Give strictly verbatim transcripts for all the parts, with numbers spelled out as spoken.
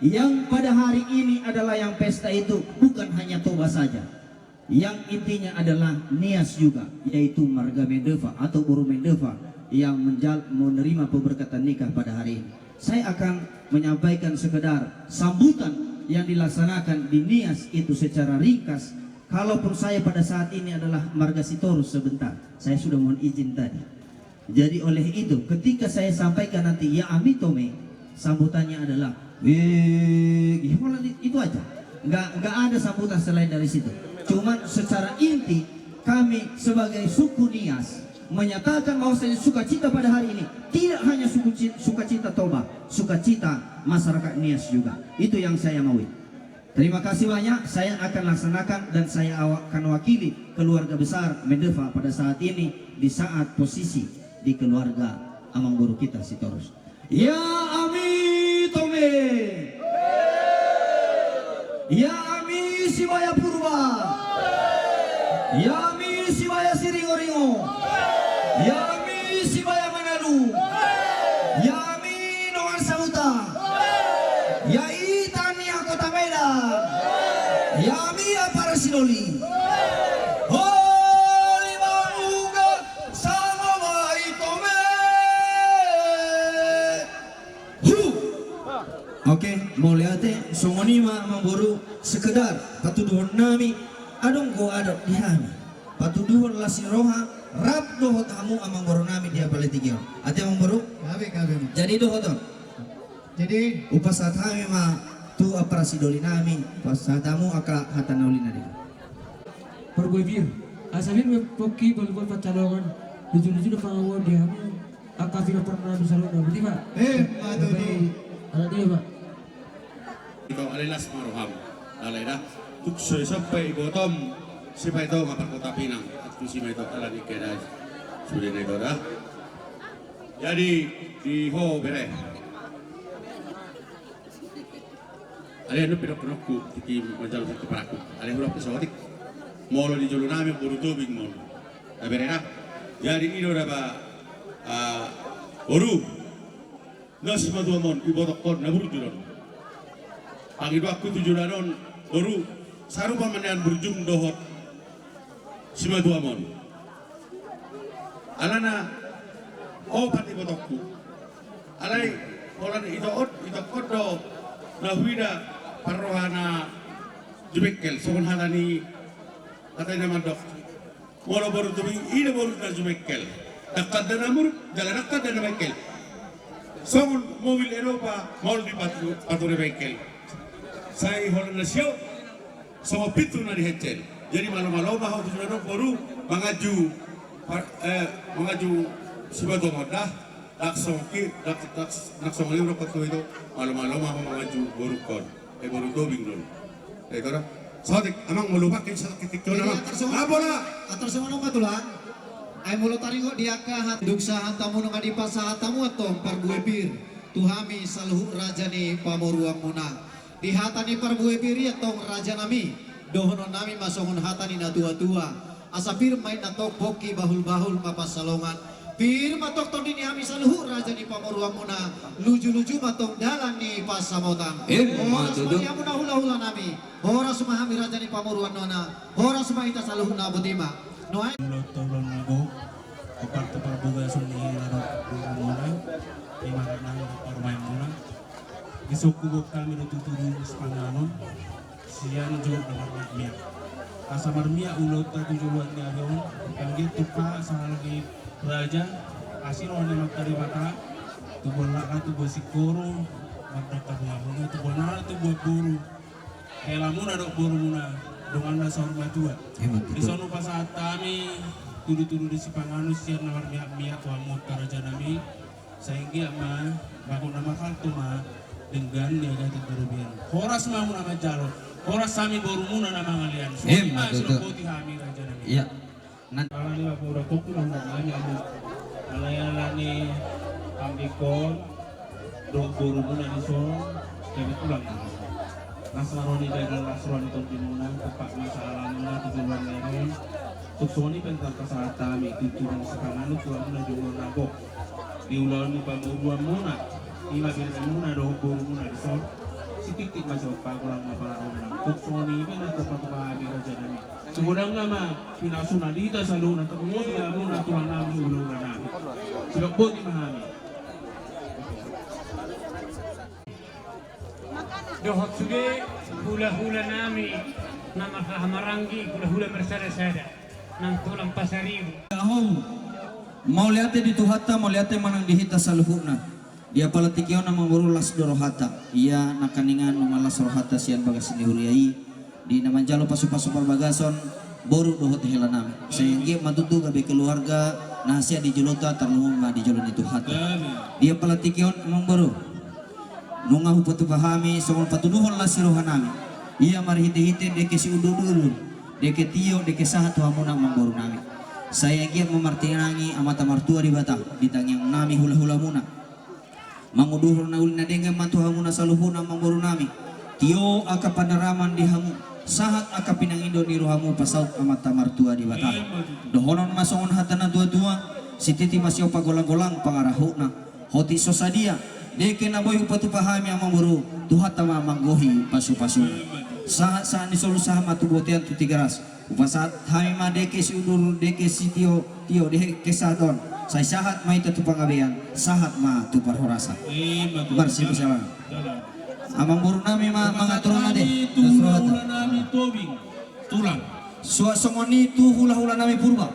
Yang pada hari ini adalah yang pesta itu bukan hanya Toba saja. Yang intinya adalah Nias juga, yaitu marga Mendoza atau boru Mendoza yang menjal-, menerima pemberkatan nikah pada hari ini. Saya akan menyampaikan sekedar sambutan yang dilaksanakan di Nias itu secara ringkas. Kalaupun saya pada saat ini adalah marga Sitorus sebentar, saya sudah mohon izin tadi. Jadi oleh itu, ketika saya sampaikan nanti, "Ya ami tome," sambutannya adalah, "Wih," itu aja. Nggak, nggak ada sambutan selain dari situ. Cuman secara inti, kami sebagai suku Nias menyatakan bahwasanya sukacita pada hari ini tidak hanya suku ci-, sukacita Toba, sukacita masyarakat Nias juga. Itu yang saya maui. Terima kasih banyak. Saya akan laksanakan dan saya awa-, akan wakili keluarga besar Mendoza pada saat ini di saat posisi di keluarga amang boru kita Sitorus. Ya ami tome. Ya ami Sibaya Purba. Ya ami Sibaya Siringoringo. Ya ami Sibaya Manalu. Ya ami dongan sahuta. Ya ita ni Kota Medan. Ya ami Ampara Sidoli. Holi mamuga sama mai tome. Hu. Oke, mauliate, songon i ma amang boru, sekedar patuduhon nami, adong do adat di hami. Patuduhon las ni roha, rap dohot hamu amang boru nami di apala tingki on. Ate amang boru? Gabe, gabe. Jadi dohot on. Jadi? Hupasahat hami ma tu Ampara Sidoli nami, pasahat hamu angka hata na uli na di. Parbue pir, asa pir ma pongki bahulbahul pansalongan, luju-luju na pangamuan di hamu, angka pinompar na di salon na, boti, Pak? Eh, patut. Anak dia, Pak. Ito, ale las ma roham. Alai da, tuk so sampai ibotom, sipai to ma parkota Pinang, atu si ma ito ala ni kedai. Sudah na ito da. Jadi, di ho bere. Ale anu pinok-pinokku, titi manjalo satu parakku. Ale hurang pe saotik. Molo di jolo nami boru Tobing molo. Bere na. Jadi i do da ba, ah, boru. Na simatuam on, ibotokkon, na burju do on. Pangidoanku tu joloan on, boru, sarupa ma nian burjum dohot simatuam on. Alana, opat ibotokku. Alai, holan ito on, itokkon do, na huida parroha na jumengkel, songon hata ni, hata ni na mandok. Molo boru Tobing i do boru na jumengkel. Dangkanda na muruk, jala dangkanda na mengkel. Songon mobil Eropa, maol di patu-, pature bengkel. Sai holan na sio, songon pintu na di hencel. Jadi malo-malo ma ho tu joloan on boru, manganju, par-, eh, manganju simatuam on da. Ndang songon i, ndang, ndang, ndang songon i, ndang songon i, malo-malo ma ho manganju borungkon. Eh, boru Tobing do on. Eh, ito da. Saotik, amang, molo pakai saotik tingki on, amang. Jadi, atar songon, apo la? Atar songon on ma, Tulang. Ai molo taringot di angka hat-, dung sahat hamu nunga dipasahat hamu antong parbue pir tu hami saluhut raja ni pamoruonmuna. Di hata ni parbue pir i antong, raja nami, dohonon nami ma songon hata ni na tua-tua. Asa pir ma i antong pongki bahul-bahul ma pansalongan. Pir ma antong tondi ni hami saluhut raja ni pamoruonmuna, luju-luju ma antong dalan ni pansamotan. Emma tutu. Horas ma di hamuna hula-hula nami. Horas ma hami raja ni pamoruonmuna. Horas ma hita saluhutna, boti ma. Nuaeng. Molo tolong na gok, opat tu parbagason ni hela dohot borumuna, di mana nang parumaenmuna. Di son huboan hami do tutu di sipanganon. Sian jolo na marmiak-miak. Asa marmiak ulaonta tu joloan ni ari on, anggiat tumpak sahala ni raja, asi roha ni Amanta Debata, tubuan lak, tubuan singkoru, mardangka ni hamuna, tubuan anak, tubuan boru. Helamuna dohot borumuna, donganna saur matua. Emma tutu. Di son hupasahat hami tudu-tudu di sipanganon sian na marmiak-miak tu hamu angka raja nami. Sai anggiat ma, bagot na marhalto ma, denggan ni agatan garobian. Horas ma hamuna manjalo, horas hami borumuna na mangalean. Songon i ma, emma tutu, sidok boti hami raja nami. Iya. Nan- Alani ma boru, pongki ma hurang hami amu. Alai alani ambingkon dohot borumuna di son, kebetulan ma. Las ma roha ni dada, las roha ni tondimuna, tumpak ma sahalamuna tu joloan ni ari on. Tung songon i pe antong pasahat hami tutu di sipanganon tu hamuna jolo na gok. Di ulaon ni pamoruonmuna, i ma binemuna dohot borumuna di son. Si Titik ma sian pagolang na pala rondang. Tuk songon i pe na tarpatupa hami raja nami. Sigodang na ma pinasuna di hita saluhutna, tarlumobi hamuna tulang nami, hulahula nami. Sidok boti ma hami. Dohot sude hulahula nami na marhahamaranggi, hulahula marsadasada, nang tulang Pasaribu. Mauliate di Tuhanta, mauliate ma nang di hita saluhutna. Di apala tingki on, amang boru, las do rohanta. Ia nangkiningan nunga las rohanta sian bagas ni huria i, di na manjalo pasupasu parbagason boru dohot hela nami. Sai anggiat ma tutu gabe keluarga na hasea di jolonta, tarlumobi ma di jolo ni Tuhanta. Amin. Di apala tingki on, amang boru, nunga hupatupa hami songon patuduhon las ni roha nami. Ia marhitehite dengke siudurudur, dengke tio, dengke sahat tu hamuna, amang boru nami. Sai anggiat ma martinangi Amanta Martua Debata di tangiang nami, hulahulamuna. Manguduhon na uli na denggan ma tu hamuna saluhutna, amang boru nami. Tio angka panaraman di hamu, sahat angka pinangido ni rohamu, pasaut Amanta Martua Debata. Dohonon ma songon hata na tuatua: Sititi ma siompa, golanggolang pangarahutna. Hotik so sadia dengke na boi hupatupa hami, amang boru, Tuhanta ma manggohi pasupasuna. Sahat, sahat ni solu, sahat ma tu bontean, tu Tigaras. Hupasahat hami ma dengke siudur, dengke sitio, tio, dengke sahat on. Sai sahat ma hita tu panggabean, sahat ma tu parhorasan. Ima tutu. Marsibusalan. Jalan. Amang boru nami ma mangatur on ate. Hupasahat hami tu hulahula nami Tobing. Tulang. Suat songon i tu hulahula nami Purba.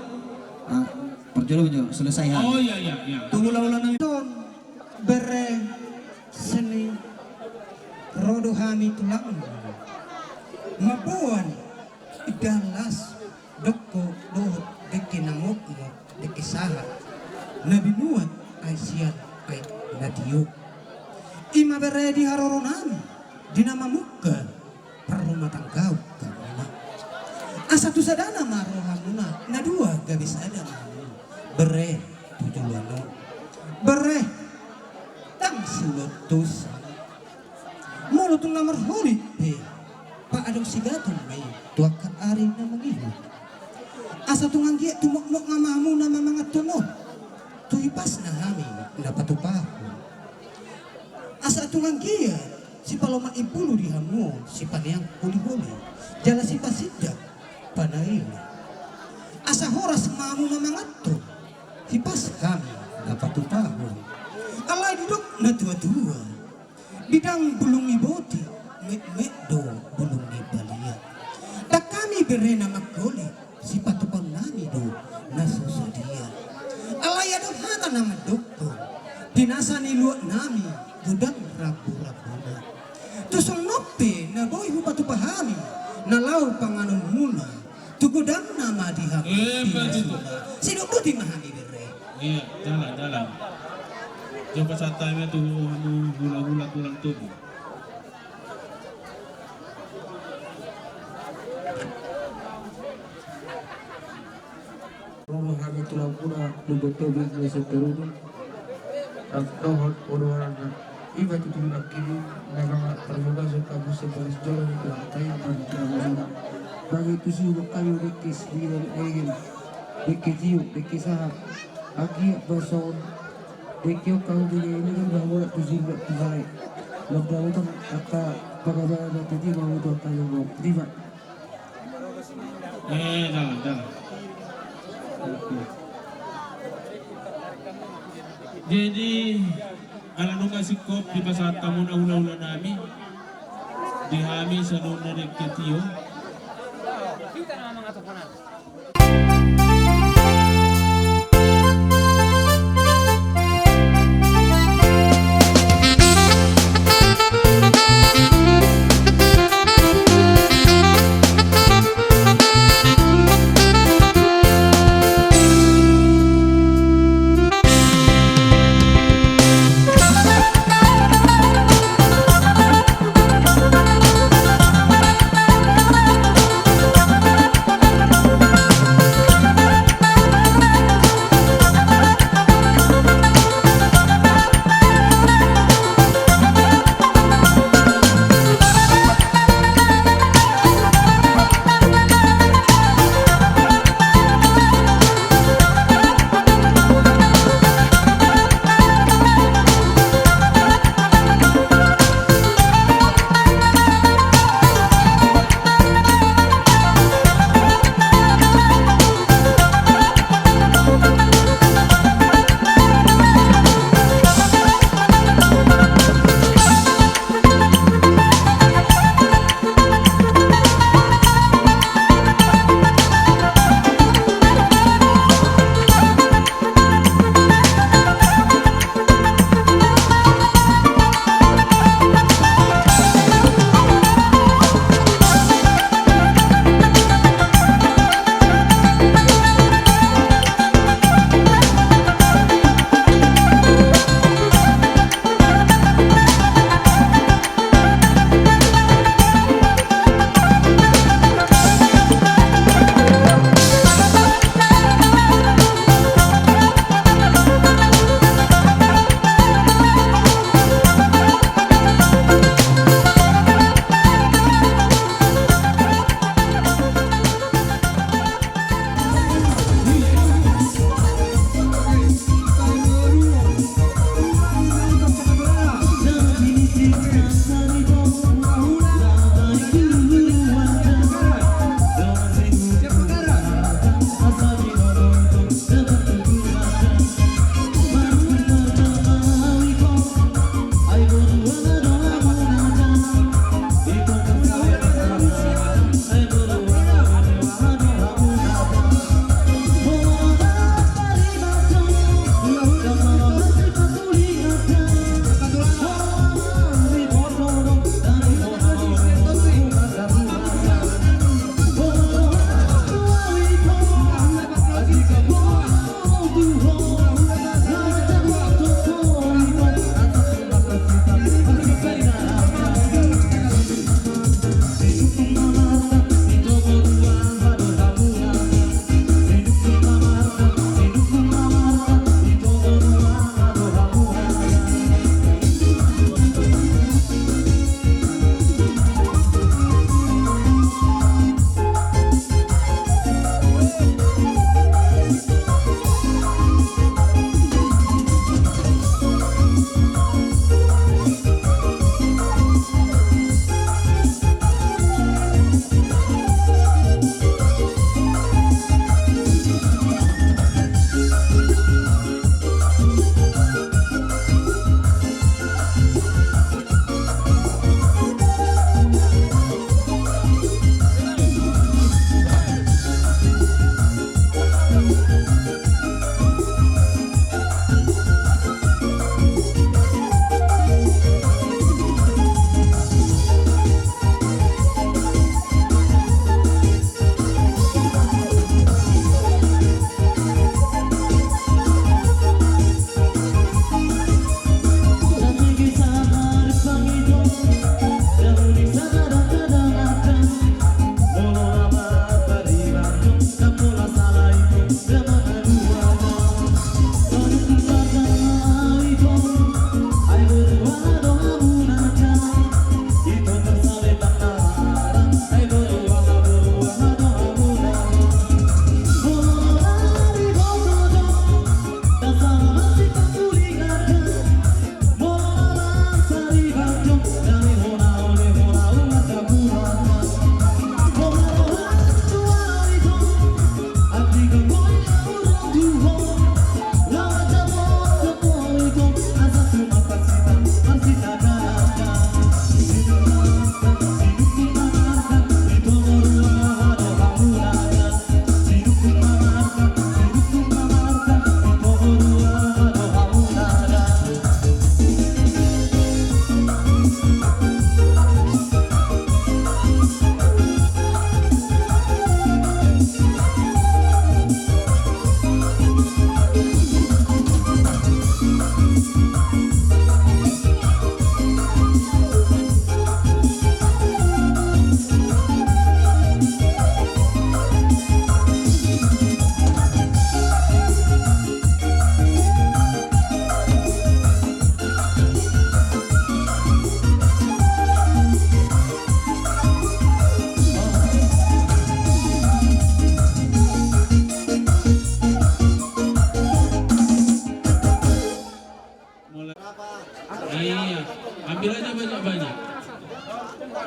Ah, parjolo jo, selesai hami. Oh, iya, iya, iya. Tu hulahula nami. Bere seni, ro do hami tulang. Mamboan indahan las, dengke dohot dengke na mokmok, dengke sahat na binuat aek sian aek na tio. Ima bere di haroro nami, di na mamungka parrumatanggaon hamuna. Asa tu sadana ma rohamuna, na dua gabe sada ma hamu, bere, tu joloan on. Bere, ndang siulontusan. Molo tung na marholit pe, pa adong sigaton ma i tu angka ari na mangihut. Asa tung anggiat tumokmok ma hamu na mamanganhon on, tu hipasna hami na patupahon. Asa tung anggiat sipalomak imbulu di hamu on, sipaneang holiholi, jala sipasindak panaili. Asa horas ma hamu mamanganhon hipas hami na patupahon. Alai didok na tuatua: Bidang bulung ni boti, metmet do bulung ni balian. Ndang hami bere na manggolit, sipatupaon nami do na so sadia. Alai adong hata na mandokkon: Di nasa ni luat nami, godang ramburambu. Tung songon on pe na boi hupatupa hami, na laho panganonmuna, tu godangna ma di hamu pinasuna. Sidok boti ma hami bere. Iya, jalan, jalan. Jompa santai ma tu hamu hulahula tulang Tobing. Ro ma hami tulangmuna Lumban Tobing na so tarunun, dohot podohanna. Ima tutu nangkining na mangalap parmugason hamu sian bagas jolo ni Tuhanta i. Bahen tusi ma hami dengke siudurudur, dengke tio, dengke sahat. Anggiat ma songon dengke on hamu bege i, na mangolap tusi ma tu bae. Lam daotan angka pangabana na titi ma hamu tu angka jolma. Ima. Eh, jalan, jalan. Jadi, ala nunga singkop dipasahat hamuna hulahula nami, di hami saluhutna dengke tio.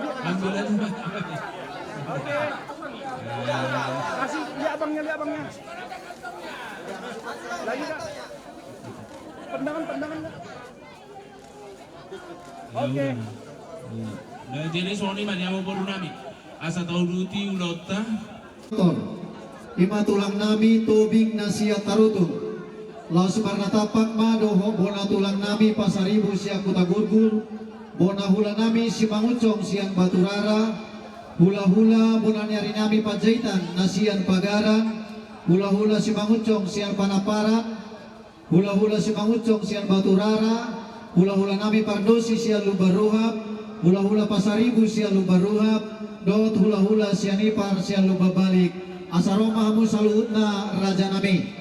Ambil aja. Oke. Kasih, lihat abangnya, lihat abangnya. Lagi, Kak. Tendangan, tendangan, Kak. Oke. Nah, jadi songon i ma di hamu boru nami. Asa tauduti ulaonta. Tor. I ma tulang nami Tobing na sian Tarutung. Laos marnatampak ma dohot bona tulang nami Pasaribu sian Hutagurgur, bona hula nami Simangunsong sian Baturara, hula-hula bona ni ari nami Panjaitan na sian Pagaran, hula-hula Simangunsong sian Panamparan, hula-hula Simangunsong sian Baturara, hula-hula nami Pardosi sian Lumban Ruhap, hula-hula Pasaribu sian Lumban Ruhap, dohot hula-hula Sianipar sian Lumban Balik. Asa ro ma hamu saluhutna, raja nami.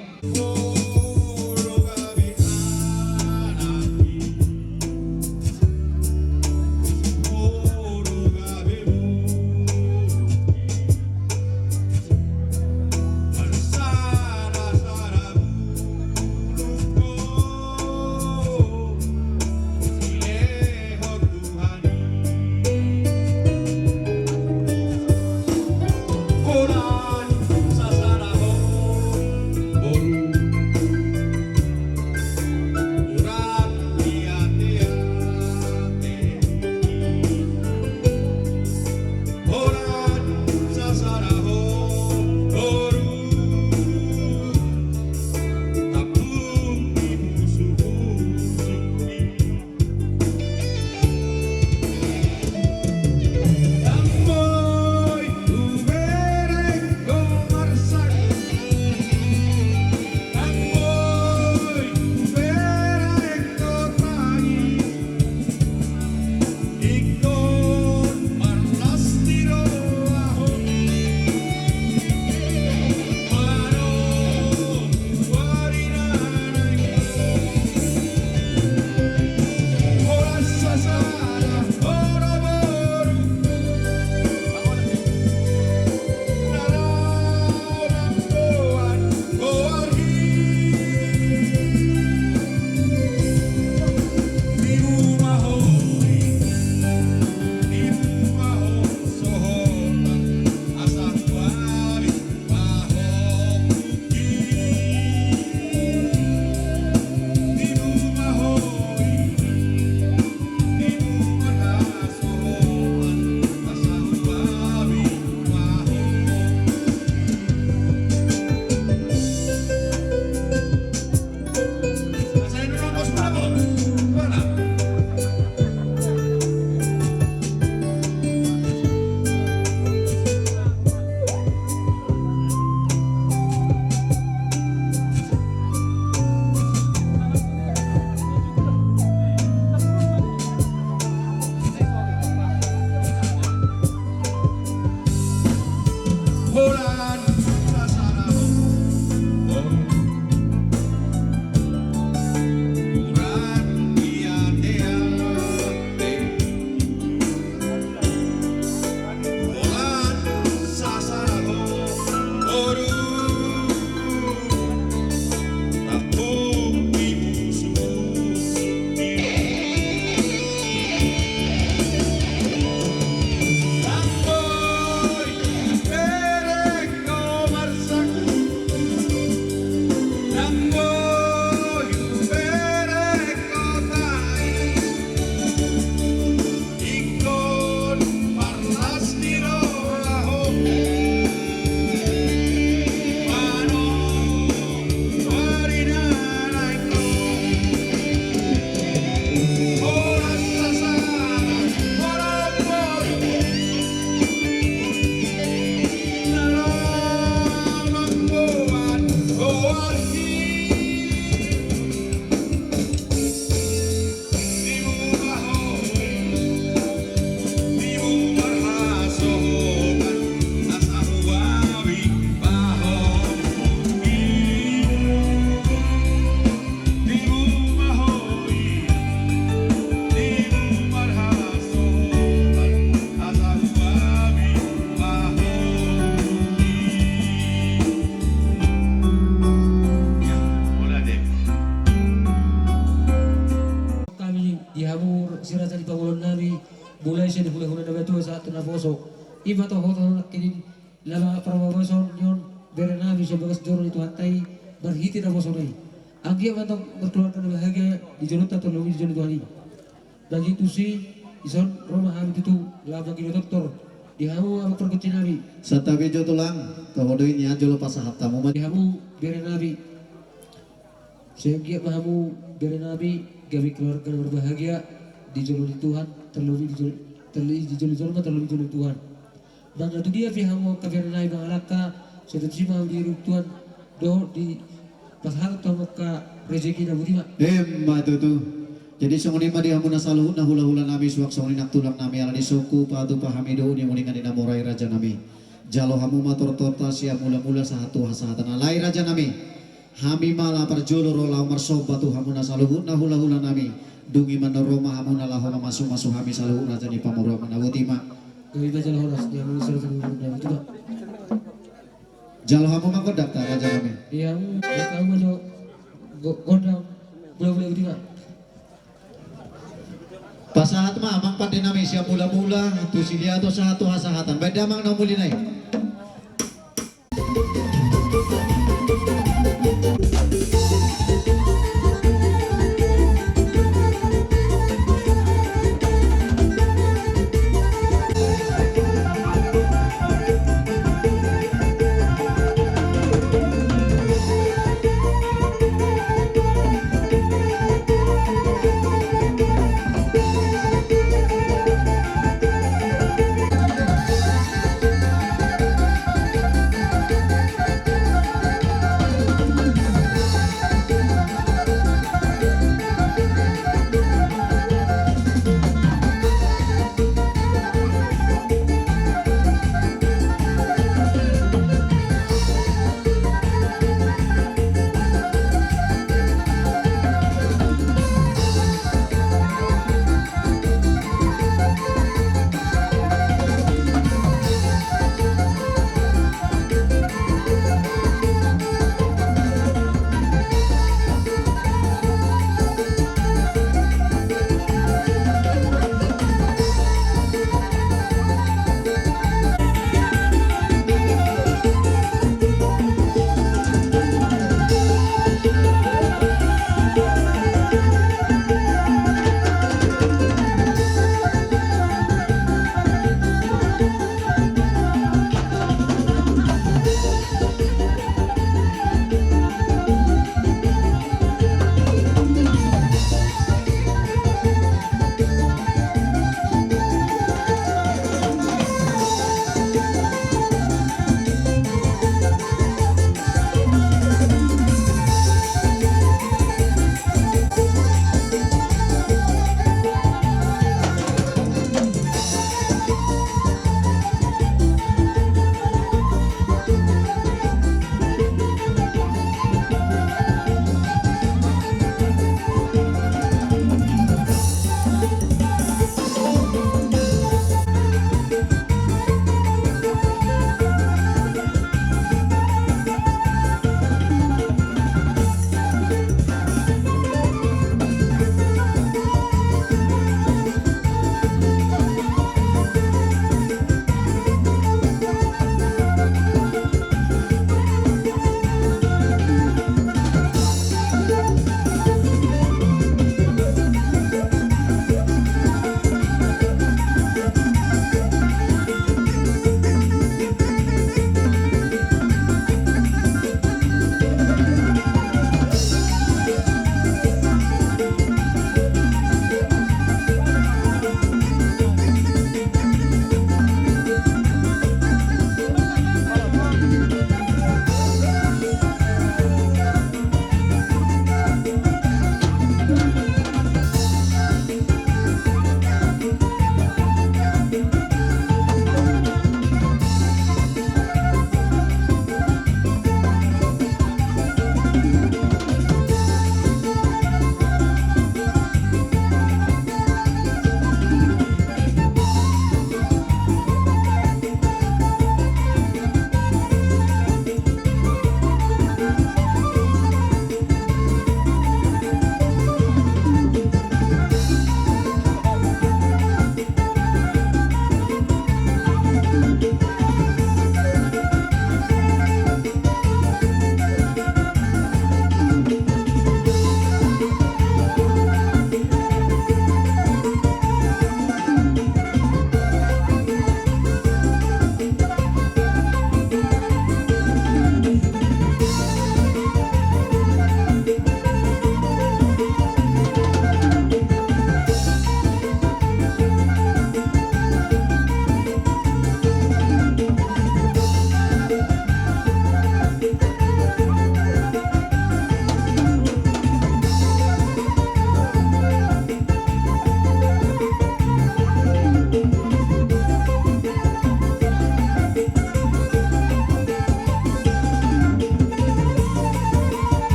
Natua sahat tu naposo. Ima toho toho nangkin i, laba parbabason ni on bere nami sian bagas joro ni Tuhanta i, marhite naposona i. Anggiat ma antong markeluarga na bahagia di jolonta, tarlobi di jolo ni Tuhan i. Mangido tusi, dison ro ma hami tutu laho mangido tortor di hamu amang pargonsi nami. Santabi jo tulang, toho do i nian jolo pasahat hamu ma di hamu bere nami. Sai anggiat ma hamu bere nami gabe keluarga na marbahagia di jolo ni Tuhan, tarlobi di jolo, tarlobi di jolo ni jolma, tarlobi di jolo ni Tuhan. Manang na tu dia pe hamu angka bere nami mangalangka, sai tusi ma hamu diiringi Tuhan dohot dipasahat tu hamu angka rezeki na boti ma. Ima tutu. Jadi songon i ma di hamu na saluhutna hulahula nami, suang songon i nang tulang nami, ala ni songku patupa hami do uninguningan ni na mora i raja nami. Jalo hamu ma tortorta sian mulamula sahat tu hasahatan, alai raja nami, hami ma laho parjolo ro laho marsomba tu hamu na saluhutna hulahula nami. Dung i ma na ro ma hamu na laho mamasumasu hami saluhut raja ni pamoruonmuna, boti ma. Gabe ma jala horas di hamu saluhutna hulahula nami, boti ma. Jalo hamu ma gondangta raja nami. Di hamu, di hamu ma jo go-, gondang mulamula, boti ma. Pasahat ma amang pande nami sian mulamula tu Siliator sahat tu hasahatan. Baen damang na umuli nai.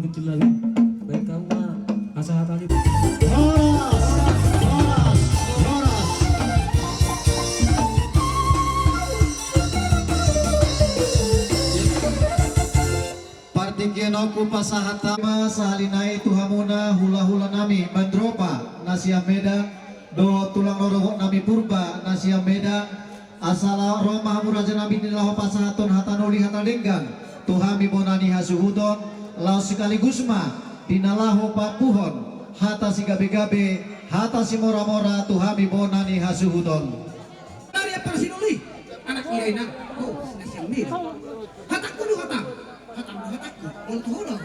Baen hamu ma asa hata ni. Horas, horas, horas. Partingkian on hupasahat ma sahali nai tu hamuna hulahula nami Mandropa na sian Medan, dohot tulang rorobot nami Purba na sian Medan, asa ro ma hamu raja nami di na laho pasahathon hata na uli hata denggan tu hami bona ni hasuhuton, laos sekaligus ma di na laho paampuhon hata sigabegabe, hata simoramora tu hami bona ni hasuhuton. Dari apa si Doli? Anak ia ina. Oh, na sian Medan. Hatangku do hatang. Hatangku hatangku. Olo tu hola.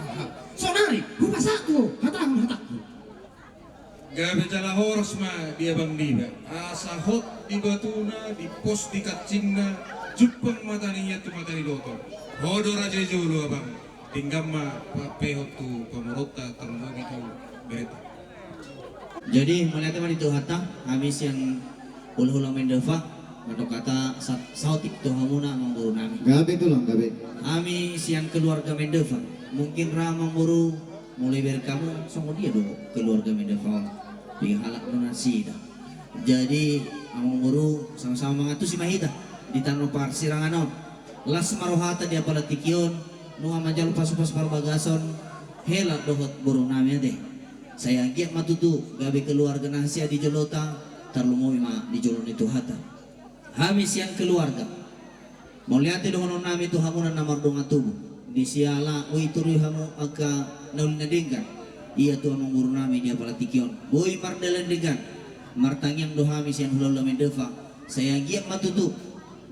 Sonari hupasahat tu hatangku hatangku. Gabe jala horas ma di abang niba, asa hot di batuna, di pos di kancingna, jumpang mata ni ia tu mata ni loto. Ho do raja jolo abang, denggan ma pampehot tu pamoruonta tarlumobi tu bereta. Jadi mauliate ma di Tuhanta, hami sian hulahula Mendoza, mandok hata sa-, saotik tu hamuna amangboru nami. Gabe tulang, gabe. Hami sian keluarga Mendoza, mungkin ra amangboru mulai bereng hamu songon dia do keluarga Mendoza on. Di halak do nasida. Jadi amangboru sama-sama mangantusi ma hita di tano parsirangan on. Las ma rohata di apala tingki on, nunga manjalo pasupasu parbagason, hela dohot boru nami ate. Sai anggiat ma tutu gabe keluarga na hasea di jolota, tarlumobi ma di jolo ni Tuhanta. Hami sian keluarga, mauliate dohonon nami tu hamuna na mardongan tubu. Di siala boi turui hamu angka na uli na denggan, ia tu amangboru nami di apala tingki on. Boi mardalan denggan, martangiang do hami sian hulahula Mendoza. Sai anggiat ma tutu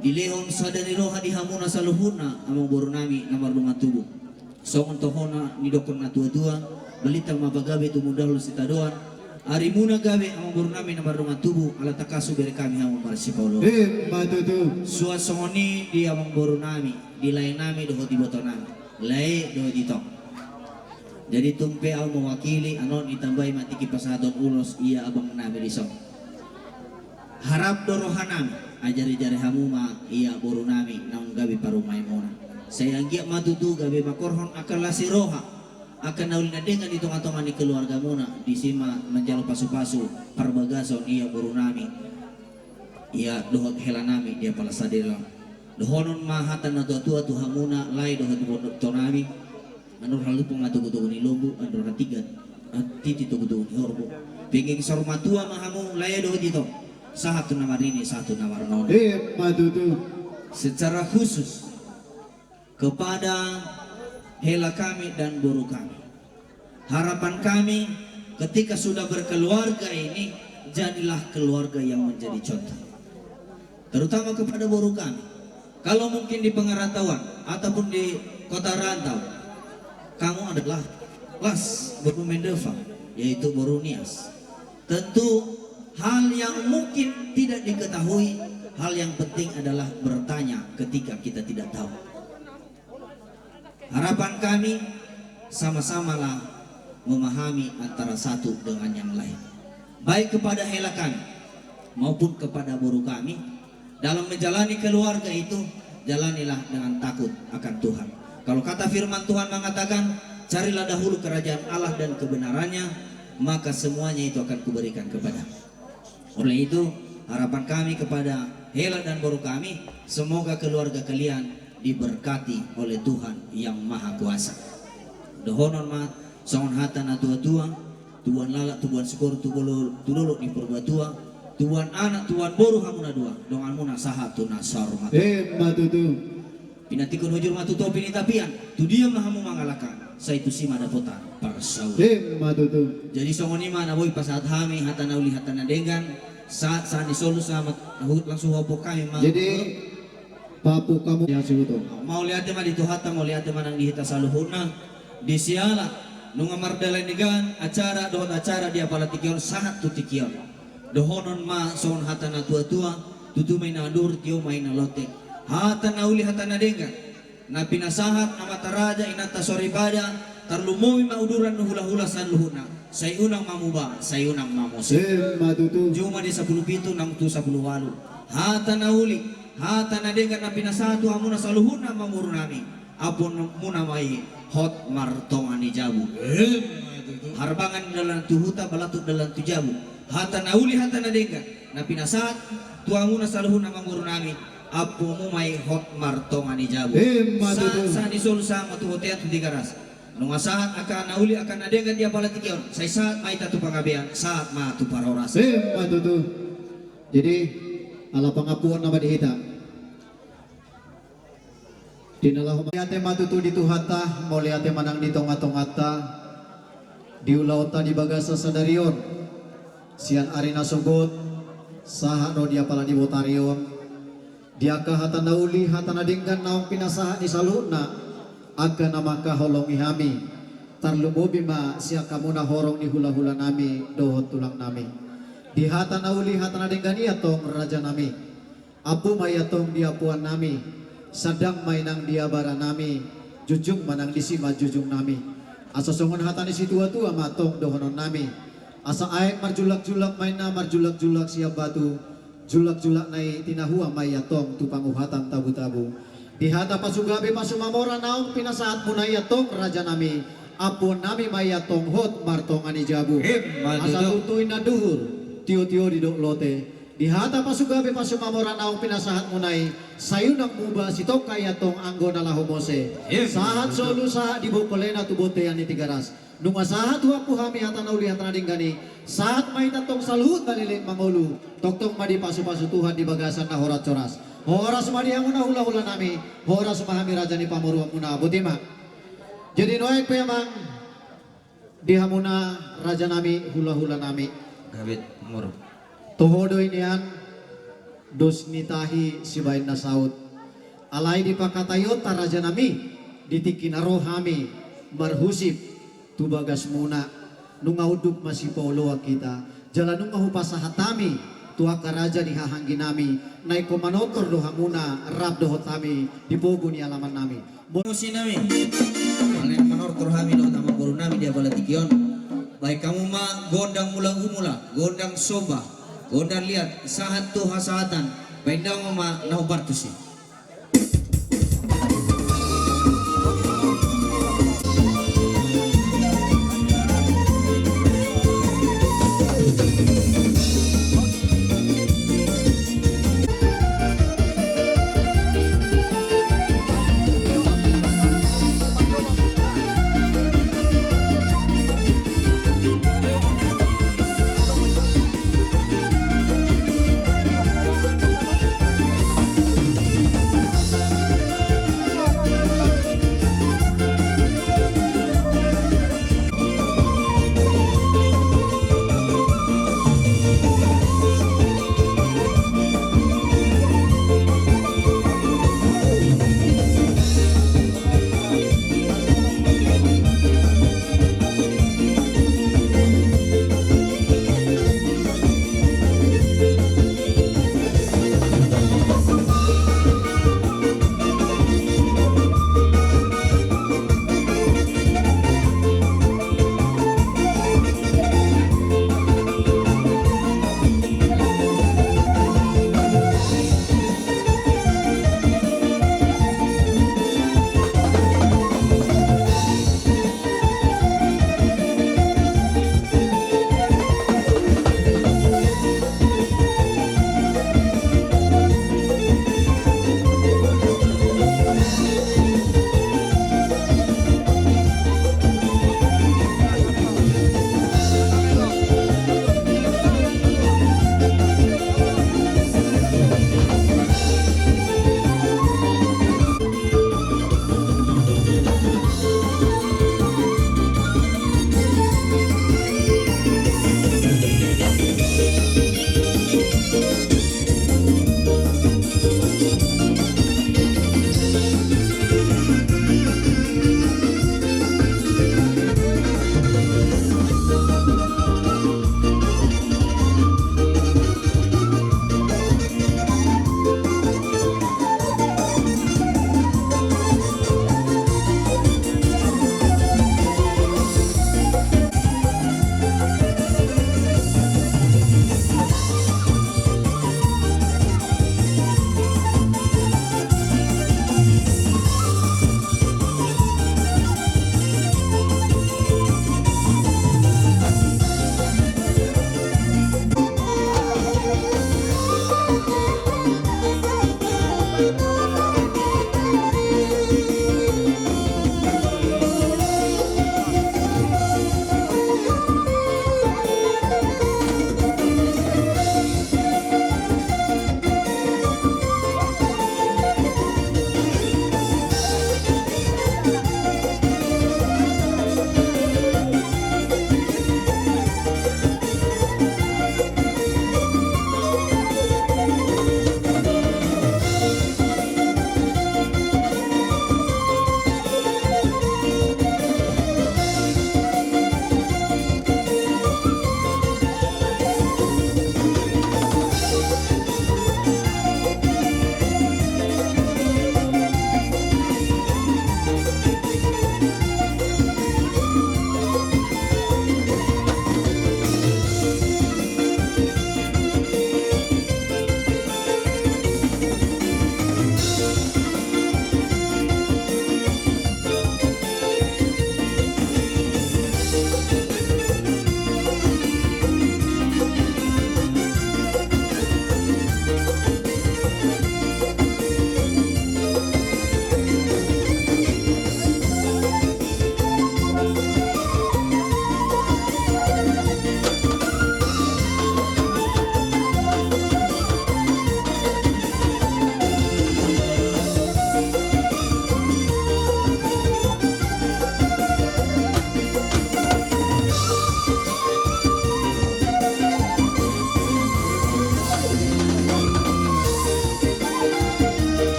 dilehon sada ni roha di hamuna saluhutna amangboru nami na mardongan tubu. Songon tohona nidokkon na tuatua, balintang ma pagabe, tumundalhon sitadoan. Arimuna gabe amangboru nami na mardongan tubu, ala tangkas hubereng hami hamu marsipaoloan. Emma tutu. Suang songon i di amangboru nami, di lae nami dohot iboto nami. Lae dohot ito. Jadi tung pe ahu mewakili, annon itambai ma tingki pasahaton ulos ia abang nami dison. Harap do roha nami, ajari-jari hamu ma ia boru nami naung gabe parumaenmuna. Sai anggiat ma tutu gabe mangkorhon angka las ni roha, angka na uli na denggan di tonga-tonga ni keluargamuna, disi ma manjalo pasupasu parbagason ia boru nami, ia dohot hela nami di apala sadari on. Dohonon ma hata na tuatua tu hamuna lae dohot iboto nami. Andor halumpang ma togu-togu ni lombu, andor hatigan, ah, titi togu-togu ni horbo. Penggeng saur matua ma hamu lae dohot ito, sahat tu na marnini, sahat tu na marnono. Emma tutu. Secara khusus kepada hela kami dan boru kami, harapan kami ketika sudah berkeluarga ini, jadilah keluarga yang menjadi contoh. Terutama kepada boru kami. Kalau mungkin di pengerantauan ataupun di kota rantau, kamu adalah las boru Mendoza, yaitu boru Nias. Tentu hal yang mungkin tidak diketahui, hal yang penting adalah bertanya ketika kita tidak tahu. Harapan kami, sama-samalah memahami antara satu dengan yang lain. Baik kepada hela kami maupun kepada boru kami, dalam menjalani keluarga itu, jalanilah dengan takut akan Tuhan. Kalau kata firman Tuhan mengatakan, "Carilah dahulu kerajaan Allah dan kebenarannya, maka semuanya itu akan kuberikan kepadamu." Oleh itu, harapan kami kepada hela dan boru kami, semoga keluarga kalian diberkati oleh Tuhan Yang Maha Kuasa. Dohonon ma songon hata na tuatua, tubuan lalap, tubuan sikoru, tu dolok ni Purbatua, tubuan anak, tubuan boru hamu na dua, donganmuna sahat tu na saur matua. Emma tutu. Pinantikhon hujur ma tu topi ni tapian, tu dia ma hamu mangalangka, sai tusi ma dapotan parsaulian. Emma tutu. Jadi songon i ma na boi pasahat hami hata na uli hata na denggan, sahat, sahat ni solu, selamat, langsung huapung hami ma. Jadi papu kamu ya suhuto. Mauliate ma di Tuhanta, mauliate ma nang di hita saluhutna. Di siala nunga mardalan denggan acara dohot acara di apala tingki on sahat tu tingki on. Dohonon ma songon hata na tuatua, tutu ma i na andur, tio ma i na lotek. Hata na uli hata na denggan na pinasahat amanta raja, inanta soripada, tarlumobi ma uduran ni hulahula saluhutna. Sai unang ma muba, sai unang ma muse. Emma tutu. Juma di sapulu pitu nang tu sapulu ualu. Hata na uli, hata na denggan na pinasahat tu hamuna saluhutna amangboru nami. Ampuonmuna ma i hot martonga ni jabu. Emma tutu. Harbangan dalan tu huta, balatuk dalan tu jabu. Hata na uli, hata na denggan, na pinasahat tu hamuna saluhutna amangboru nami. Ampuonmu ma i hot martonga ni jabu. Emma tutu. Sahat, sahat ni solu, sahat ma tu bontean, tu Tigaras. Nunga sahat angka na uli, angka na denggan di apala tingki on, sai sahat ma hita tu panggabean, sahat ma tu parhorasan. Emma tutu. Jadi, ala pangampuon nama di hita. Di na laho, mauliate ma tutu di Tuhanta, mauliate ma nang di tongatonganta, di ulaonta di bagasan sadari on, sian ari na sogot, sahat ro di apala di botari on, di angka hata na uli, hata na denggan naung pinasahat ni saluhutna angka na mangkaholongi hami, tarlumobi ma sian hamuna horong ni hulahula nami dohot tulang nami. Di hata na uli, hata na denggan i antong, raja nami, ampu ma i antong di ampuan nami, sandang ma i nang di abara nami, junjung ma nang di simanjujung nami. Asa songon hata ni situatua ma antong dohonon nami: Asa aek marjulakjulak ma inna marjulakjulak sian batu, julakjulakna i tinahua ma i antong tu panguhatan tabutabu. Di hata pasugabe pasumamora naung pinasahatmuna i antong, raja nami, ampuon nami ma i antong hot martonga ni jabu. Emma tutu. Asa turtu inna duhur, tiotio didok lote. Di hata pasugabe pasumamora naung pinasahatmuna i, sai unang muba sitongka i antong anggo na laho mose. Emma tutu. Sahat solu, sahat di bongkol ena tu bontean ni Tigaras. Nunga sahat huampu hami hata na uli, hata na denggan i, sahat ma hita antong saluhutna leleng mangolu, tongtong ma dipasupasu Tuhan di bagasan na horas-horas. Horas ma di hamuna hulahula nami, horas ma hami raja ni pamoruonmuna, boti ma. Jadi nuaeng pe amang, di hamuna raja nami, hulahula nami. Gabe, moro. Toho do i nian, dos ni tahi sibaen na saut. Alai di pangkataionta raja nami, di tingki na ro hami marhusip tu bagasmuna, nunga unduk masipaoloan hita, jala nunga hupasahat hami tu angka raja ni hahaanggi nami, na ingkon manortor do hamuna rap dohot hami di pogu ni alaman nami. Muse nami, alai manortor hami dohot amangboru nami di apala tingki on. Baen hamu ma gondang mula gumula, gondang somba, gondang liat, sahat tu hasahatan, baen hamu ma na hombar tusi.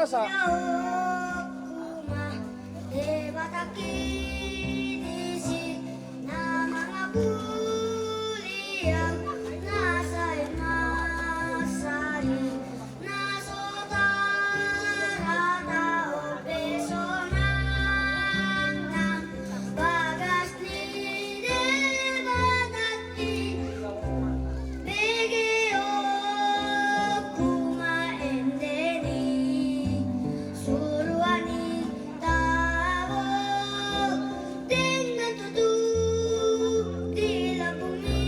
Dao ma Debata i disi na mangapuli au, na sai mansai na so tarata on pe sonang nang bagas ni Debata i. Bege oku ma ende ni solu ni tabo, denggan tutu di lambungmi.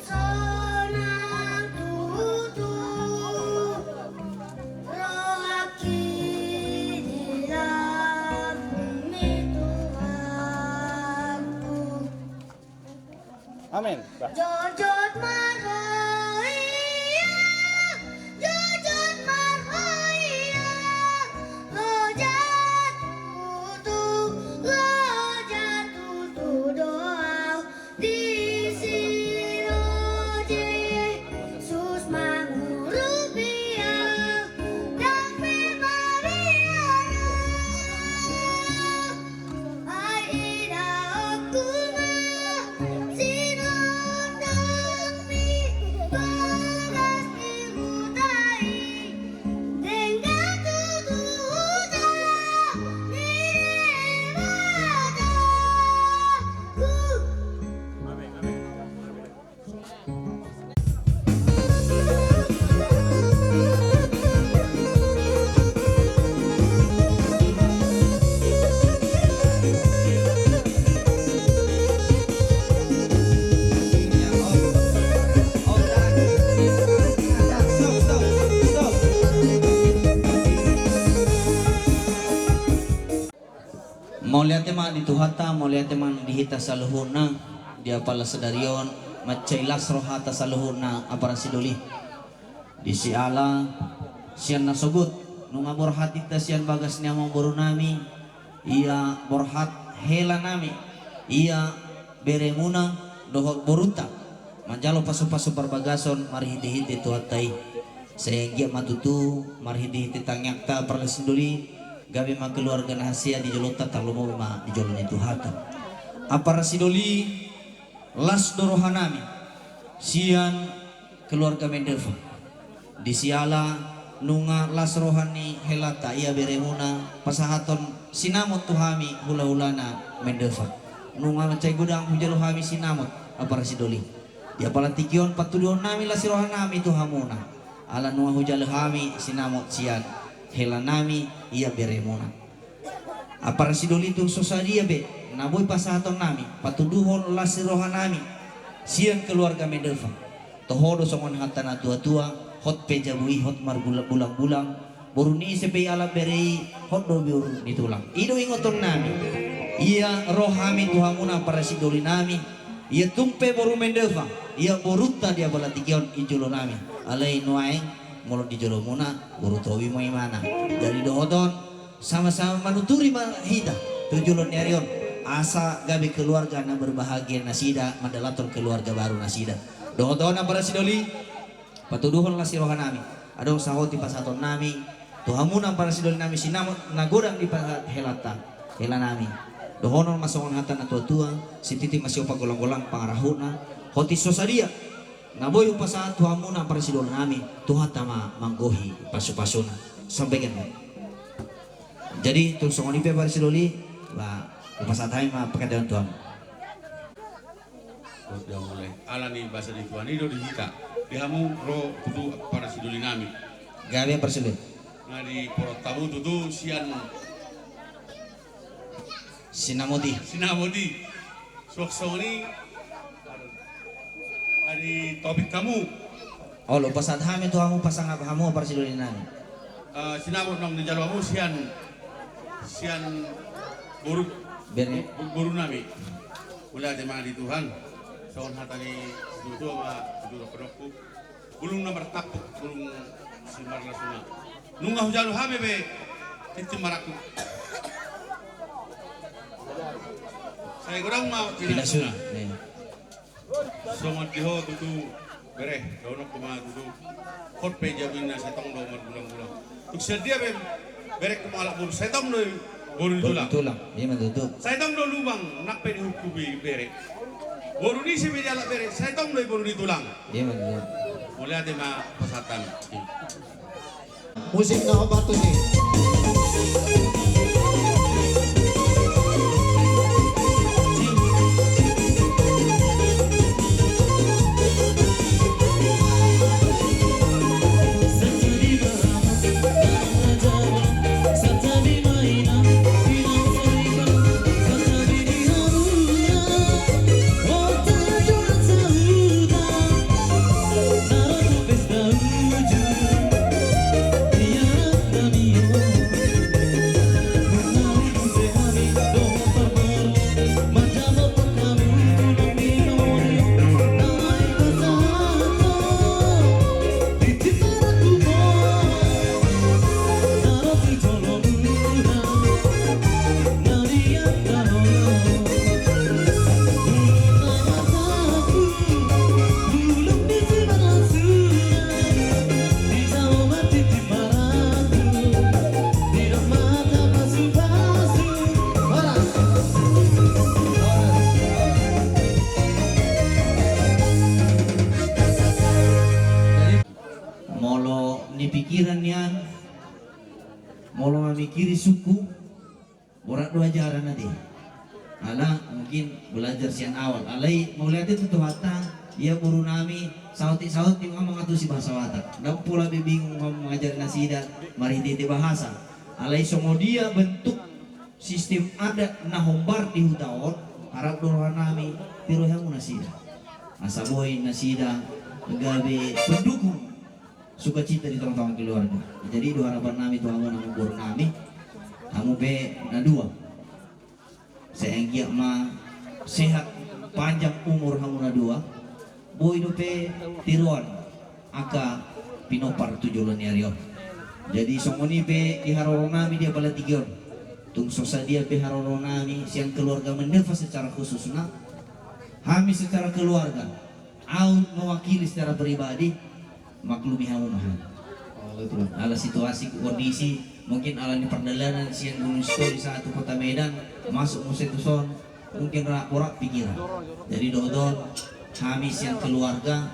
Sonang tutu rohangki di lambungmi Tuhanku. Amen. Jotjot ma rohangku, jotjot ma rohangku, loja tutu, loja tutu do au disi ro Jesus mangurupi au, ndang pe mabiar au. Ai idaonku ma sinondangmi bagas ni huta i, denggan tutu huta ni Debata. Mauliate ma di Tuhanta, mauliate ma di hita saluhutna, di apala sadari on, mansai las rohanta saluhutna, apala sidoli. Disi ala, sian na sogot, nunga borhat hita sian bagas ni amangboru nami, ia borhat hela nami, ia beremuna, dohot borunta. Manjalo pasupasu parbagason marhitehite Tuhanta i. Sai anggiat ma tutu marhitehite tangiangta parlas ni doli, gabe ma keluarga na hasea di jolonta, tarlumobi ma di jolo ni Tuhanta. Apala sidoli, las do rohanami sian keluarga Mendelva. Disi ala nunga las roha ni helanta ia beremuna pasahathon sinamot tu hami hulahulana Mendelva. Nunga mansai godang hujalo hami sinamot, apala sidoli. Di apala tingki on patuduhonnami las ni rohanami tu hamuna. Ala nunga hujalo hami sinamot sian helanami ia beremuna. Apala sidoli, tung so sadia pe na boi pasahatonnami patuduhon las ni rohanami sian keluarga Mendelva. Toho do songon hata na tuatua, hot pe jabu i hot marbulang-bulang, boru ni ise pe i alap bere i, hot do boru ni tulang. I do ingotonnami. Ia ro hami tu hamuna apala sidolinami, ia tung pe boru Mendelva, ia borunta di apala tingki on di jolonami. Alai nuaeng molo di jolomuna boru Tobi ma imana. Jadi dohot on, sama-sama manuturi ma hita tu joloan ni ari on, asa gabe keluarga na berbahagia nasida, mandalathon keluarga baru nasida. Dohot on apala sidoli, patuduhon las ni rohanami. Adong sahat i pasahatonnami tu hamuna apala sidolinami sinamot na godang dipasahat helanta, helanami. Dohonon ma songon hata na tuatua, sititi ma sian pagolanggolang pangarahutna, hot i so sadia na boi hupasahat tu hamuna apala sidolinami, Tuhanta ma manggohi pasupasuna. Sampaikan. Jadi tung songon i pe apala sidoli, ba, hupasahat hami ma panghataion tu hamu. Alani basa ni Tuhan i do di hita, di hamu ro tutu apala sidolinami. Gabe apala sidoli. Na diporot hamu tutu sian sinamot i. Sinamot i. Suang songon i. Ari topik hamu. Olo, pasahat hami tu hamu, pasangap hamu apala sidolinami. Eh, sinamot naung dijalo hamu sian, sian boru, bere, bo-, borunami. Mauliate ma di Tuhan. Songon hata ni situtua ma, situtua, dohononku. Bulung na martampuk, bulung simarlasuna. Nunga hujalo hami be tintin marangkup. Sai godang ma pinasuna. Pinasuna, iya. Songon di ho tutu Bere, dohononku ma tutu. Hot pe jabu ninna, sai tong do margulang-gulang. Tung sian dia pe berengku mangalap boru, sai tong do i boru ni tulang. Boru ni tulang. Ima tutu. Sai tong do lubang nang pe dihungkupi bere. Boru ni ise pe dialap bere, sai tong do i boru ni tulang. Ima tutu. Mauliate ma pasahathon. Musik na hombar tusi. Molo di pikiran nian, molo mamikiri suku, borat do ajaran ate. Ala mungkin belajar sian awal. Alai mauliate tu Tuhanta, ia boru nami, saotik-saotik ma mangantusi bahasa Batak. Ndang pola be bingung ma mangajari nasida marhite-hite bahasa. Alai songon dia bentuk sistem adat na hombar di huta on, harap do roha nami, tiroi hamu nasida. Asa boi nasida gabe pendukung sukacita di tongatonga keluarga. Jadi do harapan nami tu hamu na mamboru nami, hamu pe na dua. Sai anggiat ma sehat panjang umur hamu na dua, boi dope tiroan angka pinompar tu joloan ni ari on. Jadi songon i pe di haroro nami di apala tingki on. Tung so sadia pe haroro nami sian keluarga Mendefa secara khususna, hami secara keluarga, au mewakili secara pribadi, maklumi hamu ma hami. Ala situasi kondisi, mungkin ala ni pardalanan sian Gunung Sitoli sahat tu Kota Medan, masuk muse tu son, mungkin ra borat pikiran. Jadi dohot on, hami sian keluarga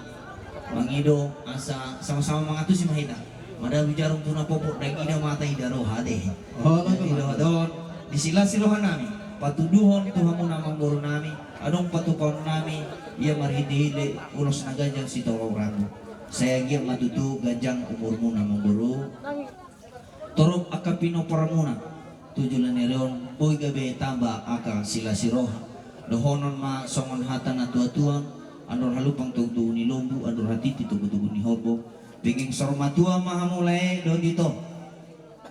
mangido asa sama-sama mangantusi ma hita. Madabu jarum tu na popok, ndang ida mata, ida roha ate. Jadi dohot on, disilasi roha nami, patuduhon tu hamu na mamboru nami, adong patupaon nami, ia marhite-hite ulos na ganjang sitorop rambu. Sai anggiat ma tutu ganjang umurmuna mamboru, torop angka pinomparmuna tu joloan ni ari on, boi gabe tamba angka silasi roha. Dohonon ma songon hata na tua-tua: Andor halumpang togu-togu ni lombu, andor hatiti togu-togu ni horbo. Penggeng saur matua ma hamu lae dohot ito.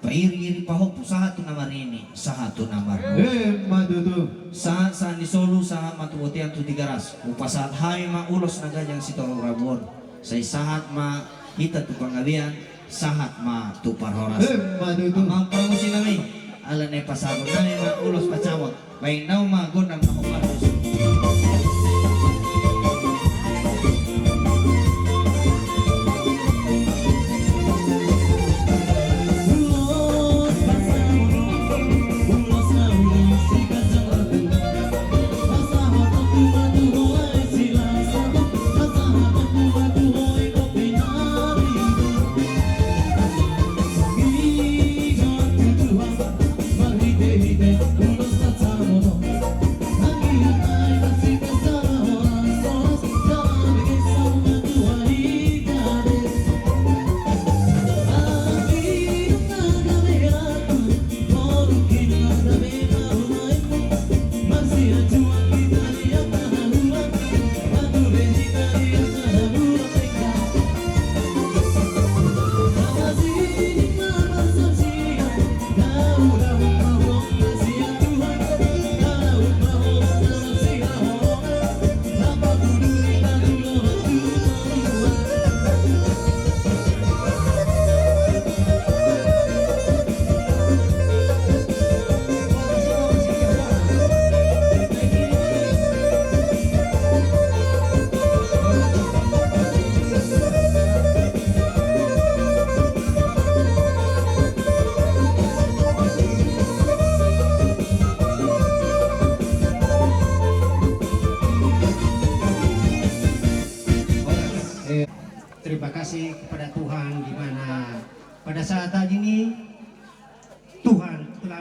Pairing-iring pahompu sahat tu na marnini, sahat tu na marnono. Ima tutu. Sahat-sahat ni solu, sahat ma tu bontean tu Tigaras. Hupasahat hami ma ulos na ganjang sitorop rambu on. Sai sahat ma hita tu panggabean, sahat ma tu parhorasan. Ima tutu. Amang parmusi nami, ala ni pasahaton nami ma ulos pasamot. Baen naung ma gondang na hombar tusi.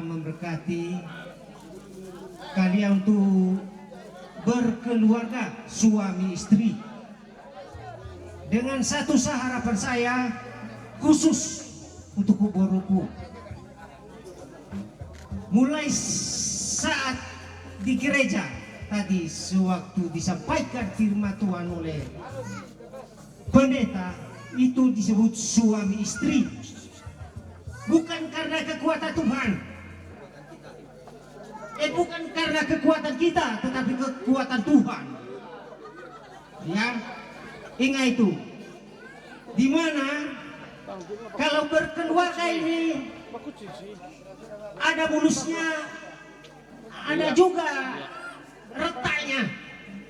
memberkati kalian untuk berkeluarga suami istri. Dengan satu harapan saya khusus untuk boruku. Mulai saat di gereja tadi, sewaktu disampaikan firman Tuhan oleh pendeta, itu disebut suami istri. Bukan karena kekuatan Tuhan. Eh, bukan karena kekuatan kita, tetapi kekuatan Tuhan. Ya, ingat itu. Di mana kalau berkeluarga ini ada mulusnya, ada juga retaknya,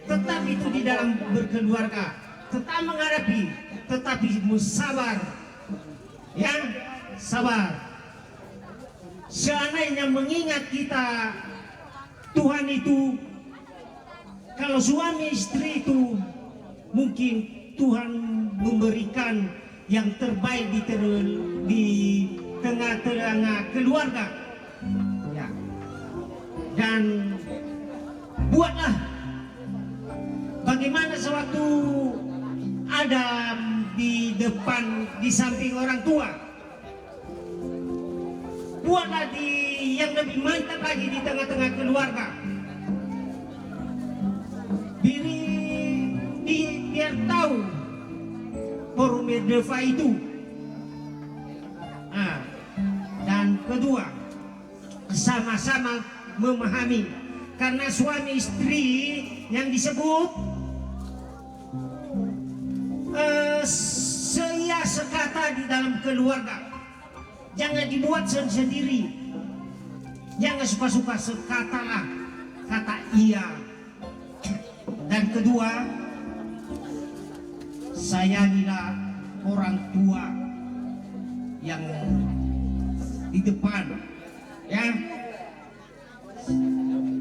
tetap itu di dalam berkeluarga, tetap menghadapi, tetapi sabar. Ya, sabar. Seandainya mengingat kita, Tuhan itu, kalau suami istri itu, mungkin Tuhan memberikan yang terbaik di ter-, di tengah-tengah keluarga. Ya. Dan buatlah bagaimana sewaktu ada di depan, di samping orang tua. Buatlah di yang lebih mantap lagi di tengah-tengah keluarga. Biri, di, biar tahu forum Medeva itu. Nah, dan kedua, sama-sama memahami. Karena suami istri yang disebut eh, seia sekata di dalam keluarga. Jangan dibuat sendiri-sendiri. Jangan suka-suka, sekatalah kata ia. Dan kedua, sayangilah orang tua yang di depan. Ya.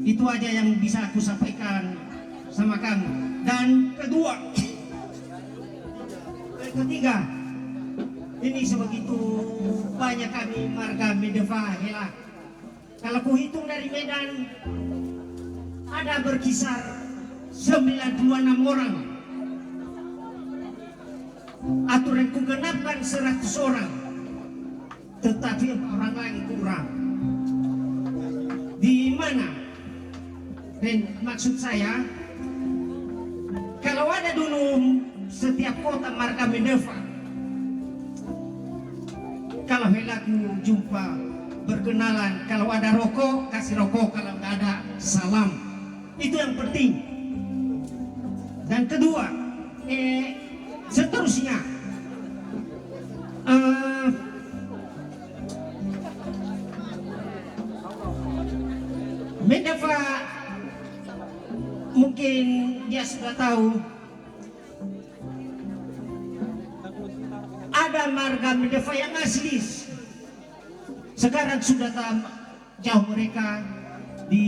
Itu aja yang bisa aku sampaikan sama kamu. Dan kedua, eh, ketiga, ini sebegitu banyak kami marga Medeva, hela. Kalau kuhitung dari Medan, ada berkisar sembilan puluh enam orang. Aturan kugenapkan seratus orang. Tetapi orang lagi kurang. Di mana? Dan maksud saya, kalau ada dulu setiap kota marga Medeva, kalau hela ku jumpa, berkenalan, kalau ada rokok, kasih rokok, kalau nggak ada, salam. Itu yang penting. Dan kedua, eh, seterusnya, eh, Medeva mungkin dia sudah tahu, ada marga Medeva yang asli. Sekarang sudah tam- jauh mereka di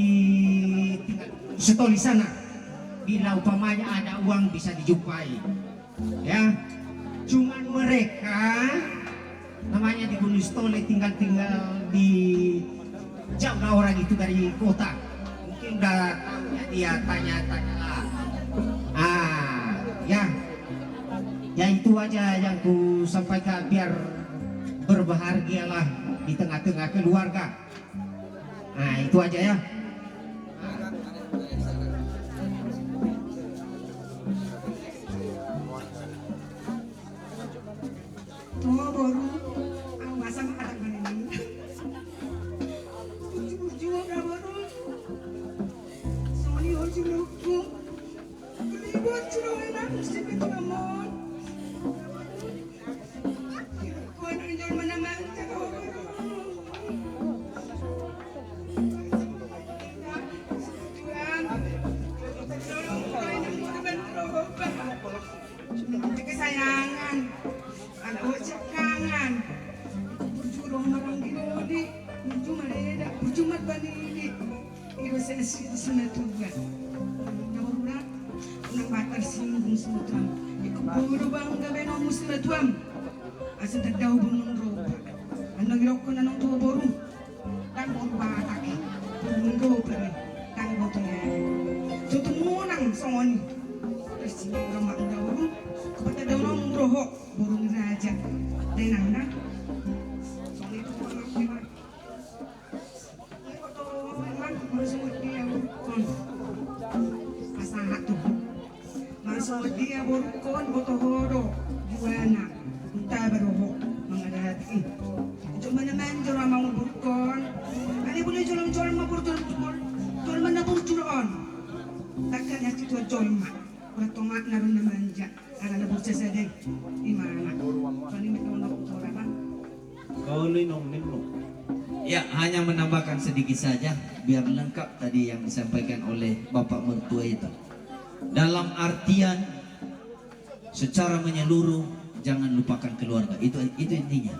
Sitoli sana. Bila umpamanya ada uang bisa dijumpai. Ya. Cuman mereka namanya di Gunung Sitoli tinggal-tinggal di jauh lah orang itu dari kota. Mungkin udah tahu ya dia tanya-tanya lah. Ah, ya. Ya itu aja yang ku sampaikan biar berbahagialah di tengah-tengah keluarga. Nah, itu aja ya. Tuh, boru, aku masa makan apa ini? Ujung-ujung, boru. Sony, ujung-ujung. Kesayangan, anak ojek kangen. Burju roha maranggi dodi, burju mareda, burju marbanidi. Ido sesi di sima tuga. Na boru na, unang ma tarsinggung sima tuam. Iko boru bangga baenon mu sima tuam. Asa tadao boru non ropa. Annon idokkon annon tu boru. Dan boru Boto ho do juana, unta baru ho mangadati. Jom mana manjor ama nguburkon. Ani boleh jolong-jolong ma burjol-jol. Jolong mana burjol on. Takkan hati tua jolma. Bertomak narun na manja. Ada na bursa sadeng. Imana. Pani metono orang. Kau linong, linong. Ya, hanya menambahkan sedikit saja, biar lengkap tadi yang disampaikan oleh Bapak Mertua itu. Dalam artian secara menyeluruh, jangan lupakan keluarga. Itu, itu intinya.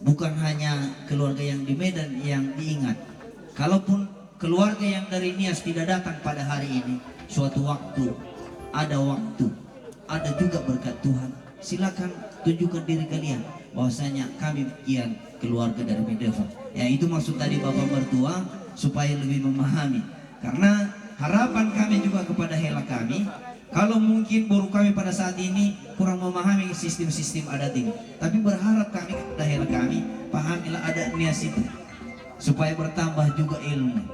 Bukan hanya keluarga yang di Medan yang diingat. Kalaupun keluarga yang dari Nias tidak datang pada hari ini, suatu waktu, ada waktu, ada juga berkat Tuhan. Silakan tunjukkan diri kalian bahwasanya kami bagian keluarga dari Medeva. Ya, itu maksud tadi Bapak Mertua, supaya lebih memahami. Karena harapan kami juga kepada hela kami, kalau mungkin boru kami pada saat ini kurang memahami sistem-sistem adat ini, tapi berharap kami kepada hela kami, pahamilah adat Nias itu, supaya bertambah juga ilmu.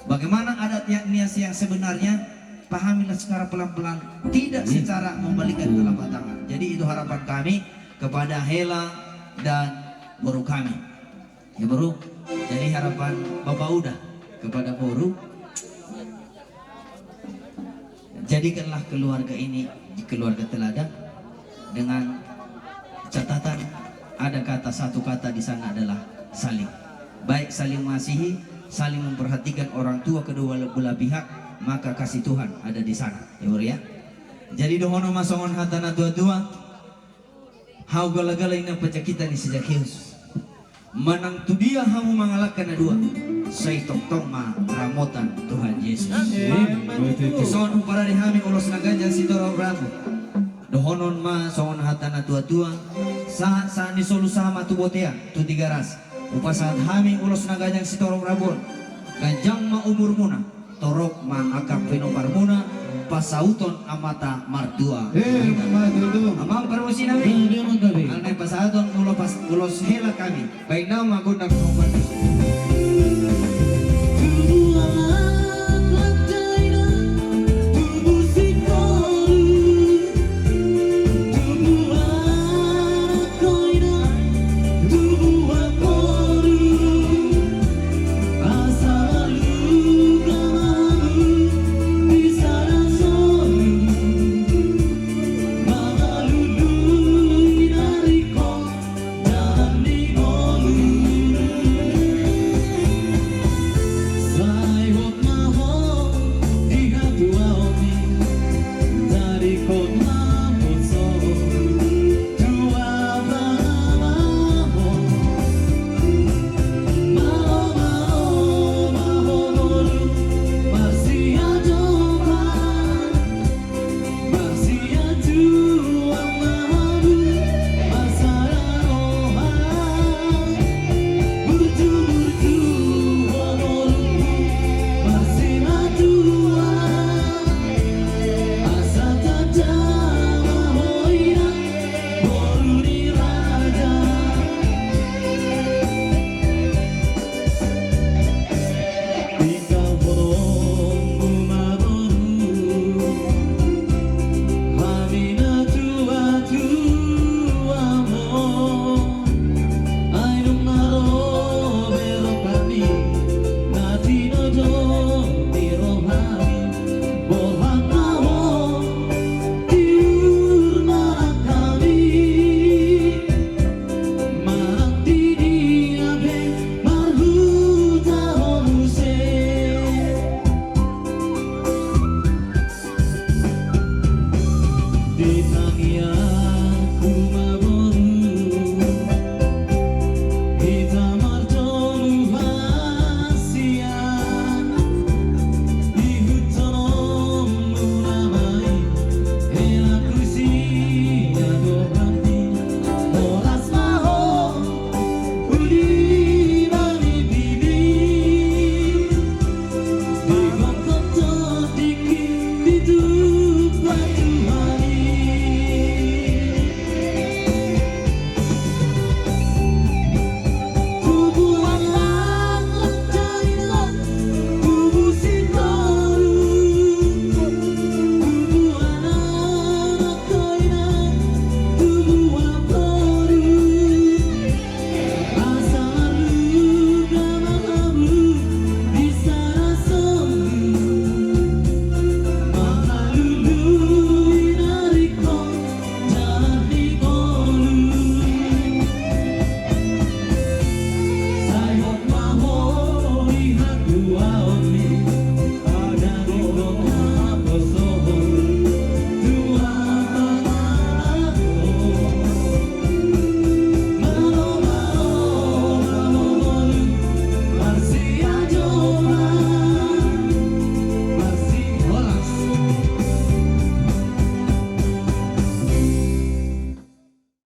Bagaimana adat yang Nias yang sebenarnya, pahamilah secara pelan-pelan, tidak secara membalikan telapak tangan. Jadi itu harapan kami kepada hela dan boru kami. Ya, boru. Jadi harapan Bapak Uda kepada boru, jadikanlah keluarga ini keluarga teladan dengan catatan ada kata, satu kata di sana adalah saling. Baik saling mengasihi, saling memperhatikan orang tua kedua belah pihak, maka kasih Tuhan ada di sana. Ya, boru ya. Jadi dohonon ma songon hata na tua-tua. Hau gala-gala inang panjangkita ni si Zakeus. Manang tu dia hamu mangalangka na dua, sai tongtong ma ramotan Tuhan Yesus. Amin. Dison huparade hami ulos na ganjang sitorop rambu. Dohonon ma songon hata na tua-tua, sahat-sahat ni solu sahat ma tu bontean, tu Tigaras. Hupasahat hami ulos na ganjang sitorop rambu on. Ganjang ma umurmuna. Torop ma angka pinomparmuna, pasauton Amanta Martua. Eh, ma tutu. Amang parmusik nami. Nah, dia mantap, eh. Alai pasahaton ulos pas, ulos hela kami. Baen nama gondang komando.